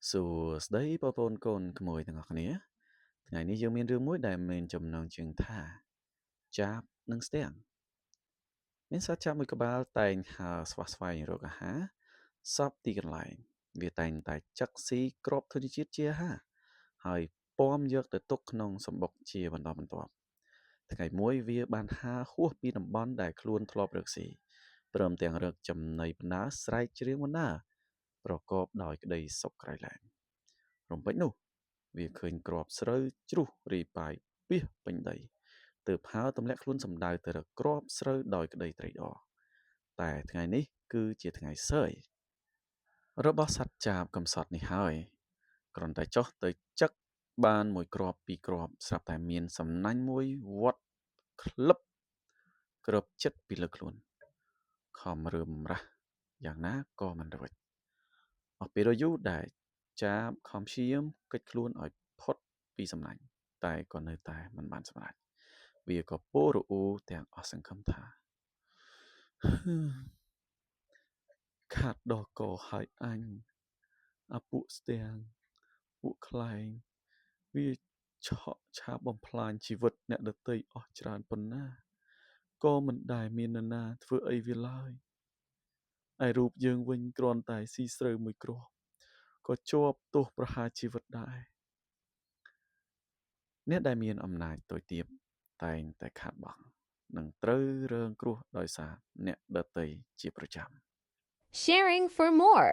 សួស្តីបងប្អូនកូនក្មួយទាំងអស់គ្នាថ្ងៃនេះយើងមានរឿងមួយដែលមានចំណងជើងថាចាបនិងស្ទាំងមានសត្វចាបមួយក្បាលតែងហើរស្វះស្វែងរកអាហារសពទីកន្លែងវាតែងតែចឹកស៊ីគ្រាប់ធញ្ញជាតិជាអាហារហើយពាំយកទៅទុកក្នុងសម្បុកជាបន្តបន្ទាប់ថ្ងៃមួយវាបានហើរហួសពីតំបន់ដែលខ្លួនធ្លាប់រកស៊ីព្រមទាំងរកចំណីបណ្ដើរស្រែកច្រៀងបណ្ដើរប្រកបដោយក្តីសុខក្រៃលែងរំពេចនោះវាឃើញគ្រាប់ស្រូវជ្រុះរីប៉ាយពាសពេញដីទើបហើរទម្លាក់ខ្លួនសំដៅទៅរកគ្រាប់ស្រូវដោយក្តីត្រេកអរតែថ្ងៃនេះគឺជាថ្ងៃសើយរបស់សត្វចាបកំសត់នេះហើយគ្រាន់តែចុះទៅចឹកបានមួយគ្រាប់ពីរគ្រាប់ស្រាប់តែមានសំណាញ់មួយវត្តក្លឹបគ្របចិត្តពីលើខ្លួនខំរើមរះយ៉ាងណាក៏មិនរួចអស់ពេលដ៏យូរដែលចាបខំព្យាយាមគេចខ្លួនឲ្យផុតពីសំណាញ់តែក៏នៅតែមិនបានសម្រេចវាក៏ពោលរអ៊ូទាំងអស់សង្ឃឹមថាខាតដល់កហើយអញអាពួកស្ទាំងពួកខ្លែងវាឆក់ឆាបបំផ្លាញជីវិតអ្នកដទៃអស់ច្រើនប៉ុណ្ណាក៏មិនដែលមាននរណាធ្វើអីវាឡើយឯរូបយើងវិញគ្រាន់តែស៊ីស្រូវមួយគ្រាប់ក៏ជាប់ទោសប្រហារជីវិតដែរអ្នកដែលមានអំណាចតូចទាបតែងតែខាតបង់និងត្រូវរងគ្រោះដោយសារអ្នកដទៃជាប្រចាំ Sharing for more.